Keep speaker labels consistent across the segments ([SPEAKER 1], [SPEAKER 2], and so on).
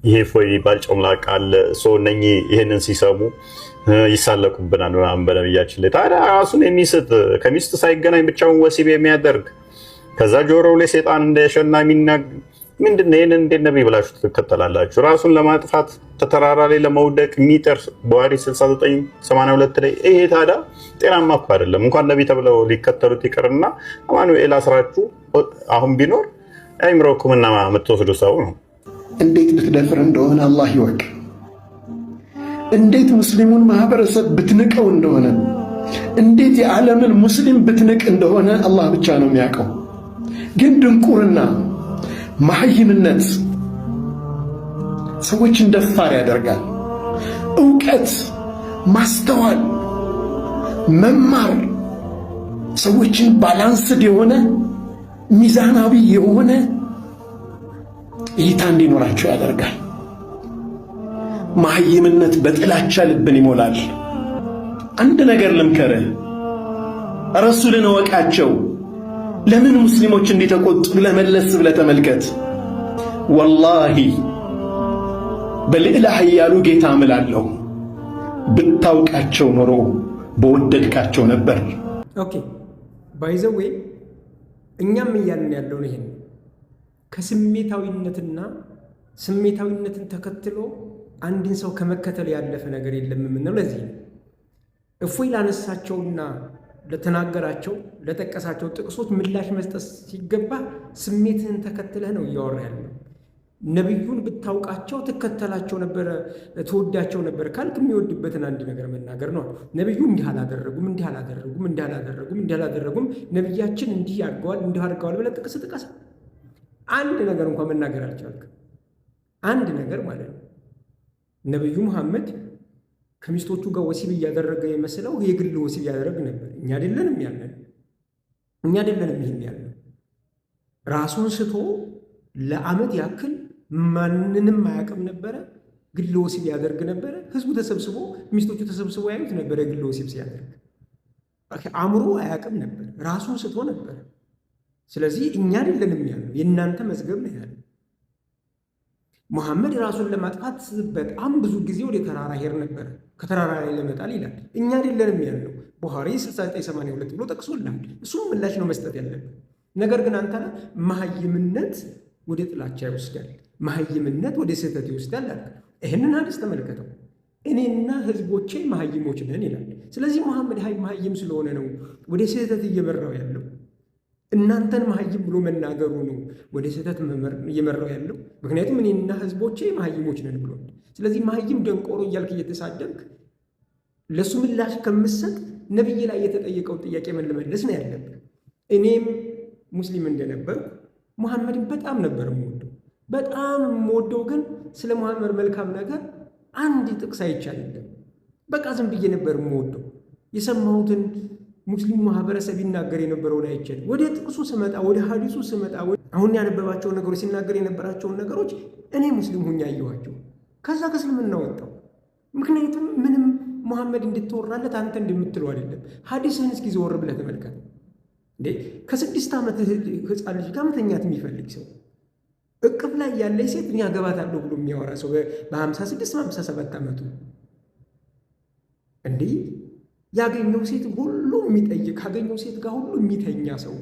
[SPEAKER 1] ይሄ እፎይ የሚባል ጨምላቃ አለ። እነኚህ ይህንን ሲሰሙ ይሳለቁብናል ምናምን በነብያችን ላይ። ታዲያ ራሱን የሚስት፣ ከሚስት ሳይገናኝ ብቻውን ወሲብ የሚያደርግ፣ ከዛ ጆሮው ላይ ሴጣን እንደሸና የሚናገር ምንድን ነው? ይህንን እንዴት ነቢይ ብላችሁ ትከተላላችሁ? ራሱን ለማጥፋት ተተራራ ላይ ለመውደቅ የሚጥር፣ ቡሃሪ 6982 ላይ። ይሄ ታዲያ ጤናማ እኮ አይደለም። እንኳን ነቢይ ተብለው ሊከተሉት ይቅርና አማኑኤል አስራችሁ አሁን ቢኖር የአእምሮ ሕክምና የምትወስዱ ሰው ነው።
[SPEAKER 2] እንዴት ብትደፍር እንደሆነ አላህ ይወቅ። እንዴት ሙስሊሙን ማህበረሰብ ብትንቀው እንደሆነ፣ እንዴት የዓለምን ሙስሊም ብትንቅ እንደሆነ አላህ ብቻ ነው የሚያውቀው። ግን ድንቁርና፣ መሐይምነት ሰዎችን ደፋር ያደርጋል። እውቀት፣ ማስተዋል፣ መማር ሰዎችን balanced የሆነ፣ ሚዛናዊ የሆነ እይታ እንዲኖራቸው ያደርጋል። መሐይምነት በጥላቻ ልብን ይሞላል። አንድ ነገር ልምከርህ፣ ረሱልን እወቃቸው። ለምን ሙስሊሞች እንዲተቆጡ ብለህ መለስ ብለህ ተመልከት። ወላሂ በልዕለ ኃያሉ ጌታ እምላለሁ፣ ብታውቃቸው ኖሮ በወደድካቸው ነበር።
[SPEAKER 3] Okay, by the way፣ እኛም እያልን ያለውን ይሄን ከስሜታዊነትና ስሜታዊነትን ተከትሎ አንድን ሰው ከመከተል ያለፈ ነገር የለም የምንለው ለዚህ ነው። እፎይ ላነሳቸውና ለተናገራቸው ለጠቀሳቸው ጥቅሶች ምላሽ መስጠት ሲገባ ስሜትህን ተከትለህ ነው እያወራ ያለው። ነቢዩን ብታውቃቸው ትከተላቸው ነበረ፣ ትወዳቸው ነበር ካልክ የሚወድበትን አንድ ነገር መናገር ነው። ነቢዩ እንዲህ አላደረጉም፣ እንዲህ አላደረጉም፣ እንዲህ አላደረጉም፣ እንዲህ አላደረጉም፣ ነቢያችን እንዲህ አድርገዋል፣ እንዲህ አድርገዋል ብለህ ጥቅስ ጥቀስ። አንድ ነገር እንኳን መናገር አልቻልክም። አንድ ነገር ማለት ነው። ነቢዩ መሐመድ ከሚስቶቹ ጋር ወሲብ እያደረገ የመስለው የግል ወሲብ ያደረግ ነበር። እኛ አይደለንም ያለን፣ እኛ አይደለንም ይህን ያለን። ራሱን ስቶ ለዓመት ያክል ማንንም አያውቅም ነበረ። ግል ወሲብ ያደርግ ነበረ። ህዝቡ ተሰብስቦ፣ ሚስቶቹ ተሰብስቦ ያዩት ነበረ ግል ወሲብ ሲያደርግ። አእምሮ አያውቅም ነበር። ራሱን ስቶ ነበረ። ስለዚህ እኛ አይደለንም ያለው፣ የእናንተ መዝገብ ነው ያለው። መሐመድ ራሱን ለማጥፋት በጣም ብዙ ጊዜ ወደ ተራራ ሄድ ነበረ፣ ከተራራ ላይ ለመጣል ይላል። እኛ አይደለንም ያልነው፣ ቡሃሪ 6982 ብሎ ጠቅሶልሃል። እሱም ምላሽ ነው መስጠት ያለብን። ነገር ግን አንተ መሀይምነት ወደ ጥላቻ ይወስዳል፣ መሀይምነት ወደ ስህተት ይወስዳል አልክ። ይህንን ሀዲስ ተመልከተው። እኔና ህዝቦቼ መሀይሞች ነን ይላል። ስለዚህ መሐመድ መሀይም ስለሆነ ነው ወደ ስህተት እየመራው ያለው። እናንተን መሀይም ብሎ መናገሩ ነው ወደ ስህተት እየመራው ያለው። ምክንያቱም እኔና ህዝቦቼ መሀይሞች ነን ብሏል። ስለዚህ መሀይም፣ ደንቆሮ እያልክ እየተሳደብክ ለእሱ ምላሽ ከምሰጥ ነቢይ ላይ የተጠየቀውን ጥያቄ መመለስ ነው ያለብህ። እኔም ሙስሊም እንደነበርኩ ሙሐመድን በጣም ነበር የምወደው። በጣም የምወደው ግን ስለ ሙሐመድ መልካም ነገር አንድ ጥቅስ አይቻልም። በቃ ዝም ብዬ ነበር የምወደው። የሰማሁትን ሙስሊሙ ማህበረሰብ ይናገር የነበረውን አይቻል። ወደ ጥቅሱ ስመጣ፣ ወደ ሀዲሱ ስመጣ፣ አሁን ያነበባቸውን ነገሮች፣ ሲናገር የነበራቸውን ነገሮች እኔ ሙስሊም ሁኜ አየኋቸው። ከዛ ከእስልምና ወጣሁ። ምክንያቱም ምንም ሙሐመድ እንድትወራለት አንተ እንደምትለው አይደለም። ሀዲስህን እስኪ ዘወር ብለህ ተመልከት። እንዴ፣ ከ6 ዓመት ህፃን ልጅ ጋር መተኛት የሚፈልግ ሰው፣ እቅፍ ላይ ያለ ሴት እኔ አገባታለሁ ብሎ የሚያወራ ሰው በ56 በ57 ዓመቱ፣ እንዲህ ያገኘው ሴት ሁሉ የሚጠይቅ፣ ካገኘው ሴት ጋር ሁሉ የሚተኛ ሰው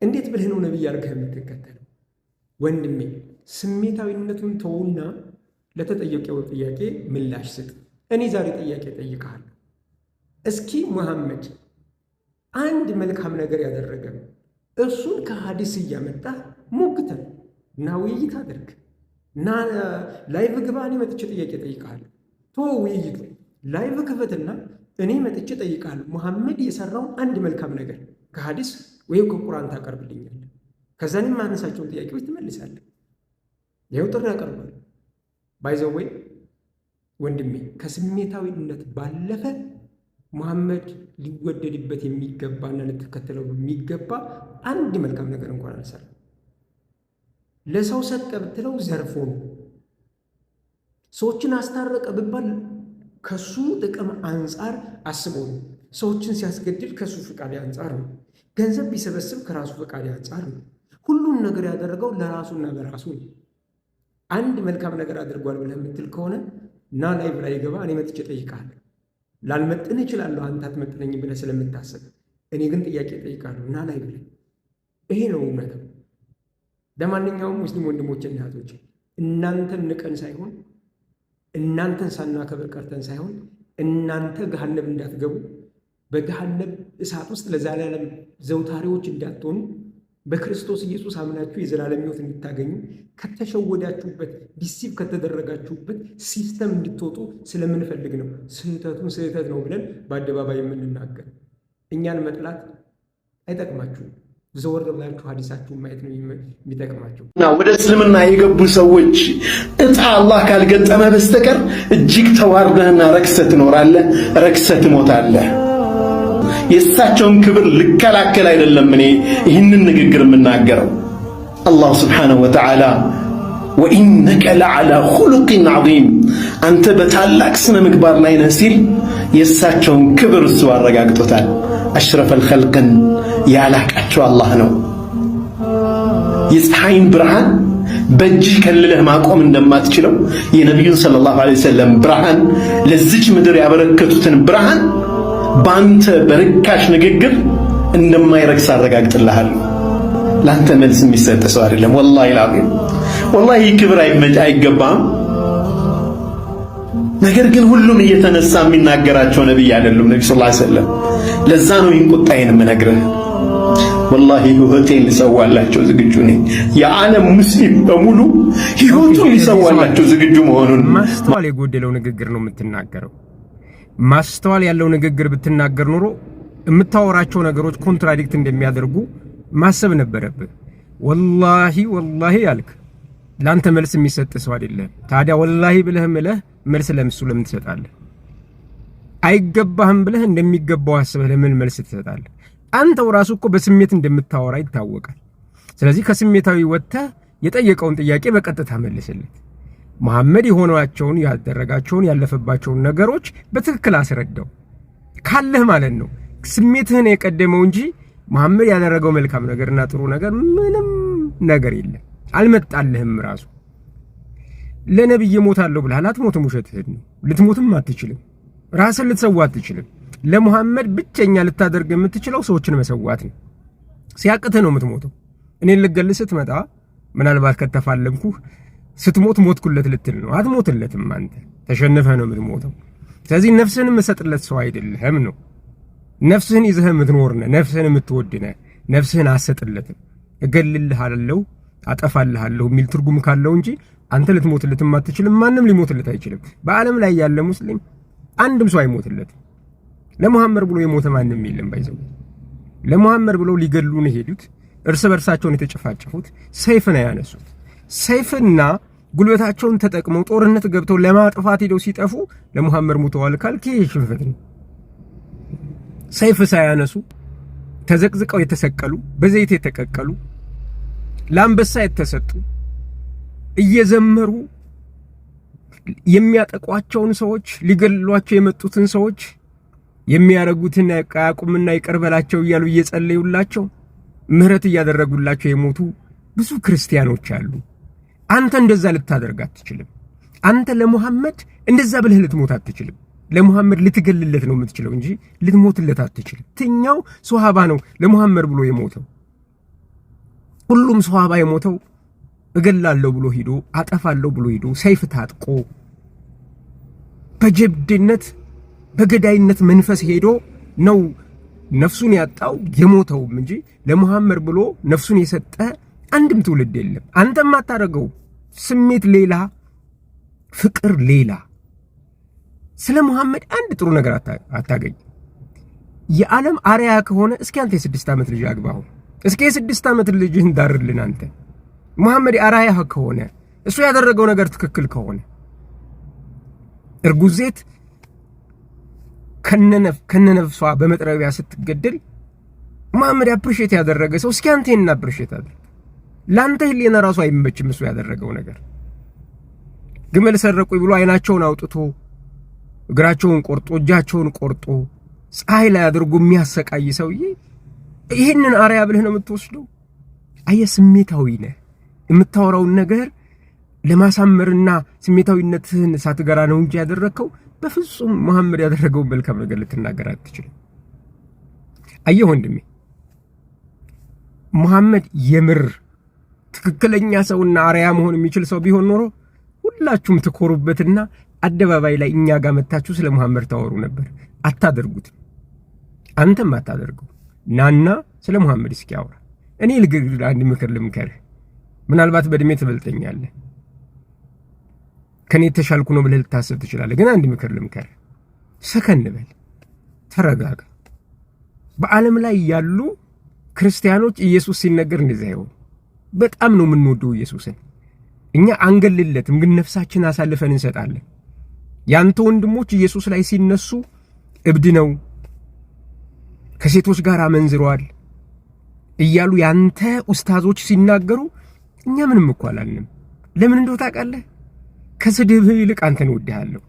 [SPEAKER 3] እንዴት ብለህ ነው ነቢይ አድርገህ የምትከተለው? ወንድሜ፣ ስሜታዊነቱን ተውና ለተጠየቀው ጥያቄ ምላሽ ስጥ። እኔ ዛሬ ጥያቄ እጠይቅሃለሁ። እስኪ ሙሐመድ አንድ መልካም ነገር ያደረገ እሱን ከሀዲስ እያመጣህ ሞግተን እና ውይይት አድርግ እና live ግባ። እኔ መጥቼ ጥያቄ እጠይቅሃለሁ። ቶ ውይይቱ live ክፈትና እኔ መጥቼ እጠይቅሃለሁ። ሙሐመድ የሰራውን አንድ መልካም ነገር ከሀዲስ ወይም ከቁርአን ታቀርብልኛለህ። ከዛ እኔ የማነሳቸውን ጥያቄዎች ትመልሳለህ። ይኸው ጥሪ ያቀርባል። By the way ወንድሜ፣ ከስሜታዊነት ባለፈ ሙሐመድ ሊወደድበት የሚገባና ልትከተለው የሚገባ አንድ መልካም ነገር እንኳን አልሰራም። ለሰው ሰጠ ብትለው ዘርፎ ነው። ሰዎችን አስታረቀ ብባል ከሱ ጥቅም አንጻር አስቦ ነው። ሰዎችን ሲያስገድል ከሱ ፈቃድ አንጻር ነው። ገንዘብ ቢሰበስብ ከራሱ ፈቃድ አንጻር ነው። ሁሉን ነገር ያደረገው ለራሱና በራሱ ነው። አንድ መልካም ነገር አድርጓል ብለህ የምትል ከሆነ ና live ላይ ገባ፣ እኔ መጥቼ እጠይቅሃለሁ። ላልመጥን እችላለሁ አንተ አትመጥነኝም ብለህ ስለምታስብ፣ እኔ ግን ጥያቄ እጠይቃለሁ። ና live ላይ። ይሄ ነው እውነታው። ለማንኛውም ሙስሊም ወንድሞችና እህቶች፣ እናንተን ንቀን ሳይሆን፣ እናንተን ሳናከብር ቀርተን ሳይሆን፣ እናንተ ገሃነብ እንዳትገቡ፣ በገሃነብ እሳት ውስጥ ለዘላለም ዘውታሪዎች እንዳትሆኑ፣ በክርስቶስ ኢየሱስ አምናችሁ የዘላለም ሕይወት እንድታገኙ፣ ከተሸወዳችሁበት፣ deceive ከተደረጋችሁበት system እንድትወጡ ስለምንፈልግ ነው። ስህተቱን ስህተት ነው ብለን በአደባባይ የምንናገር። እኛን መጥላት አይጠቅማችሁም። ዘወር ብላችሁ ሀዲሳችሁን ማየት ነው የሚጠቅማችሁ።
[SPEAKER 2] እና ወደ እስልምና የገቡ ሰዎች እጣ አላህ ካልገጠመ በስተቀር እጅግ ተዋርደህና ረክሰህ ትኖራለህ፣ ረክሰህ ትሞታለህ። የእሳቸውን ክብር ልከላከል አይደለም እኔ ይህንን ንግግር የምናገረው። አላህ سبحانه وتعالى وإنك لعلى خلق عظيم፣ አንተ በታላቅ ስነ ምግባር ላይ ነህ ሲል የእሳቸውን ክብር እሱ አረጋግጦታል። أشرف الخلق ን ያላቃቸው አላህ ነው። የፀሐይን ብርሃን በእጅህ ከልለህ ማቆም እንደማትችለው የነቢዩን صلى الله عليه وسلم ብርሃን፣ ለዚች ምድር ያበረከቱትን ብርሃን በአንተ በርካሽ ንግግር እንደማይረክስ አረጋግጥልሃለሁ። ለአንተ መልስ የሚሰጥ ሰው አይደለም። والله العظيم والله ይህ ክብር አይገባም። ነገር ግን ሁሉም እየተነሳ የሚናገራቸው ነብይ አይደሉም። ነቢ صلى الله عليه وسلم። ለዛ ነው ይህን ቁጣዬን የምነግርህ። والله ህይወቴን ልሰዋላቸው ዝግጁ ነኝ። የዓለም ሙስሊም በሙሉ ህይወቱን ሊሰዋላቸው ዝግጁ መሆኑን
[SPEAKER 3] ማስተዋል የጎደለው ንግግር ነው የምትናገረው። ማስተዋል ያለው ንግግር ብትናገር ኖሮ የምታወራቸው ነገሮች contradict እንደሚያደርጉ ማሰብ ነበረብህ። والله والله ያልክ ለአንተ መልስ የሚሰጥ ሰው አይደለም። ታዲያ والله ብለህ ምለህ መልስ ለምሱ ለምን ትሰጣለህ? አይገባህም ብለህ እንደሚገባው አስበህ ለምን መልስ ትሰጣለህ? አንተው ራሱ እኮ በስሜት እንደምታወራ ይታወቃል። ስለዚህ ከስሜታዊ ወጥተህ የጠየቀውን ጥያቄ በቀጥታ መልስለት። መሐመድ የሆኗቸውን፣ ያደረጋቸውን፣ ያለፈባቸውን ነገሮች በትክክል አስረዳው ካለህ ማለት ነው። ስሜትህን የቀደመው እንጂ መሐመድ ያደረገው መልካም ነገርና ጥሩ ነገር ምንም ነገር የለም፣ አልመጣልህም። ራሱ ለነብይ እሞታለሁ ብለሃል። አትሞትም፣ ውሸትህን ነው። ልትሞትም አትችልም። ራስን ልትሰዋ አትችልም። ለሙሐመድ ብቸኛ ልታደርግ የምትችለው ሰዎችን መሰዋት ነው። ሲያቅትህ ነው የምትሞተው። እኔን ልገልህ ስትመጣ ምናልባት ከተፋለምኩህ ስትሞት ሞትኩለት ልትል ነው። አትሞትለትም። አንተ ተሸንፈህ ነው የምትሞተው። ስለዚህ ነፍስህን የምሰጥለት ሰው አይደለህም ነው። ነፍስህን ይዘህ የምትኖር ነህ። ነፍስህን የምትወድ ነህ። ነፍስህን አሰጥለትም። እገልልሃለሁ፣ አጠፋልሃለሁ የሚል ትርጉም ካለው እንጂ አንተ ልትሞትለትም አትችልም። ማንም ሊሞትለት አይችልም። በዓለም ላይ ያለ ሙስሊም አንድም ሰው አይሞትለትም። ለሙሐመድ ብሎ የሞተ ማንም የለም። By the way፣ ለሙሐመድ ብለው ሊገድሉ ነው የሄዱት። እርስ በርሳቸውን የተጨፋጨፉት፣ ሰይፍ ነው ያነሱት። ሰይፍና ጉልበታቸውን ተጠቅመው ጦርነት ገብተው ለማጥፋት ሄደው ሲጠፉ ለሙሐመድ ሙተዋል ካልክ ይሄ ሽንፈት ነው። ሰይፍ ሳያነሱ ተዘቅዝቀው የተሰቀሉ፣ በዘይት የተቀቀሉ፣ ለአንበሳ የተሰጡ፣ እየዘመሩ የሚያጠቋቸውን ሰዎች፣ ሊገድሏቸው የመጡትን ሰዎች የሚያረጉትን አያውቁምና ይቅር በላቸው እያሉ እየጸለዩላቸው፣ ምህረት እያደረጉላቸው የሞቱ ብዙ ክርስቲያኖች አሉ። አንተ እንደዛ ልታደርግ አትችልም። አንተ ለሙሐመድ እንደዛ ብለህ ልትሞት አትችልም። ለሙሐመድ ልትገልለት ነው የምትችለው እንጂ ልትሞትለት አትችልም። የትኛው ሶሃባ ነው ለሙሐመድ ብሎ የሞተው? ሁሉም ሶሃባ የሞተው እገላለሁ ብሎ ሂዶ፣ አጠፋለሁ ብሎ ሂዶ፣ ሰይፍ ታጥቆ በጀብድነት በገዳይነት መንፈስ ሄዶ ነው ነፍሱን ያጣው የሞተውም እንጂ ለሙሐመድ ብሎ ነፍሱን የሰጠ አንድም ትውልድ የለም። አንተም አታደርገው። ስሜት ሌላ፣ ፍቅር ሌላ። ስለ ሙሐመድ አንድ ጥሩ ነገር አታገኝ። የዓለም አርያ ከሆነ እስኪ አንተ የ6 ዓመት ልጅ አግባሁ። እስኪ የ6 ዓመት ልጅህን ዳርልን። አንተ ሙሐመድ አርአያ ከሆነ፣ እሱ ያደረገው ነገር ትክክል ከሆነ፣ እርጉዝ ሴት ከነነፍሷ በመጥረቢያ ስትገደል መሐመድ appreciate ያደረገ ሰው እስኪ አንተ ይሄን appreciate አድርግ። ለአንተ ህሊና ራሱ አይመችም እሱ ያደረገው ነገር። ግመል ሰረቁኝ ብሎ አይናቸውን አውጥቶ፣ እግራቸውን ቆርጦ፣ እጃቸውን ቆርጦ ፀሐይ ላይ አድርጎ የሚያሰቃይ ሰውዬ ይህንን አርያ ብለህ ነው የምትወስደው? አየህ፣ ስሜታዊ ነህ። የምታወራውን ነገር ለማሳመርና ስሜታዊነትህን ሳትገራ ነው እንጂ ያደረግከው፣ በፍጹም መሐመድ ያደረገውን መልካም ነገር ልትናገር አትችልም። አየህ ወንድሜ፣ መሐመድ የምር ትክክለኛ ሰውና አርያ መሆን የሚችል ሰው ቢሆን ኖሮ ሁላችሁም ትኮሩበትና አደባባይ ላይ እኛ ጋር መታችሁ ስለ መሐመድ ታወሩ ነበር። አታደርጉትም። አንተም አታደርገው። ናና ስለ መሐመድ እስኪ አውራ። እኔ አንድ ምክር ልምከርህ። ምናልባት በእድሜ ትበልጠኛለህ፣ ከኔ የተሻልኩ ነው ብለህ ልታስብ ትችላለህ። ግን አንድ ምክር ልምከርህ፣ ሰከን በል፣ ተረጋጋ። በዓለም ላይ ያሉ ክርስቲያኖች ኢየሱስ ሲነገር እንደዚህ አይሆኑ። በጣም ነው የምንወደው ኢየሱስን። እኛ አንገልለትም፣ ግን ነፍሳችን አሳልፈን እንሰጣለን። ያንተ ወንድሞች ኢየሱስ ላይ ሲነሱ እብድ ነው፣ ከሴቶች ጋር አመንዝሯል እያሉ ያንተ ኡስታዞች ሲናገሩ እኛ ምንም እኮ አላልንም። ለምን እንደው ታውቃለህ? ከስድብህ ይልቅ አንተን እወድሃለሁ፣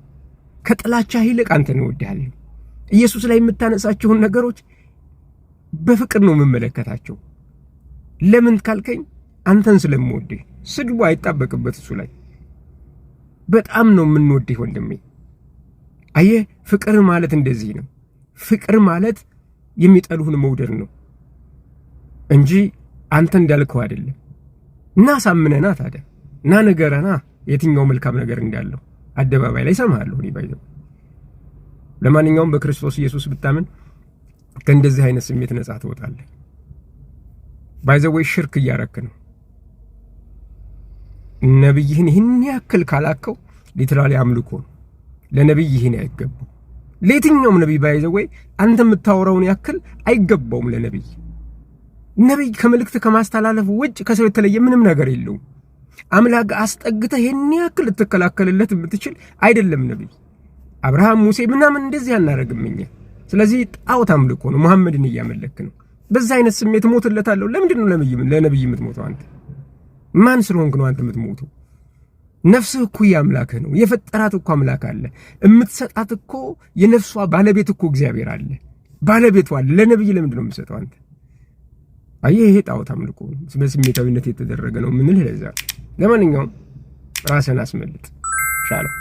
[SPEAKER 3] ከጥላቻህ ይልቅ አንተን እወድሃለሁ። ኢየሱስ ላይ የምታነሳቸውን ነገሮች በፍቅር ነው የምመለከታቸው። ለምን ካልከኝ አንተን ስለምወድህ። ስድቡ አይጣበቅበት እሱ ላይ። በጣም ነው የምንወድህ ወንድሜ። አየህ፣ ፍቅር ማለት እንደዚህ ነው። ፍቅር ማለት የሚጠሉህን መውደድ ነው እንጂ አንተ እንዳልከው አይደለም። እና ሳምነና ታዲያ እና ንገረና የትኛው መልካም ነገር እንዳለው አደባባይ ላይ ሰማሃለሁ። እኔ by the way፣ ለማንኛውም በክርስቶስ ኢየሱስ ብታምን ከእንደዚህ አይነት ስሜት ነጻ ትወጣለህ። By the way፣ ሽርክ እያረክ ነው። ነብይህን ይህን ያክል ካላከው literally አምልኮ ነው። ለነብይ ይህን አይገባው። ለየትኛውም ነቢይ by the way አንተ የምታወራውን ያክል አይገባውም ለነብይ። ነቢይ ከመልእክት ከማስተላለፍ ውጭ ከሰው የተለየ ምንም ነገር የለውም። አምላክ አስጠግተህ ይህን ያክል ልትከላከልለት የምትችል አይደለም ነቢይ። አብርሃም፣ ሙሴ ምናምን እንደዚህ አናደርግም እኛ። ስለዚህ ጣዖት አምልኮ ነው። መሐመድን እያመለክ ነው። በዛ አይነት ስሜት እሞትለታለሁ። ለምንድን ነው ለነብይ የምትሞተው አንተ? ማን ስለሆንክ ነው አንተ የምትሞተው? ነፍስህ እኮ የአምላክህ ነው። የፈጠራት እኮ አምላክ አለ። የምትሰጣት እኮ የነፍሷ ባለቤት እኮ እግዚአብሔር አለ። ባለቤቷ አለ። ለነብይ ለምንድን ነው የምትሰጠው አንተ? አየህ፣ ይሄ ጣዖት አምልኮ ነው። በስሜታዊነት የተደረገ ነው የምንልህ ለዛ። ለማንኛውም ራስህን አስመልጥ ሻለው።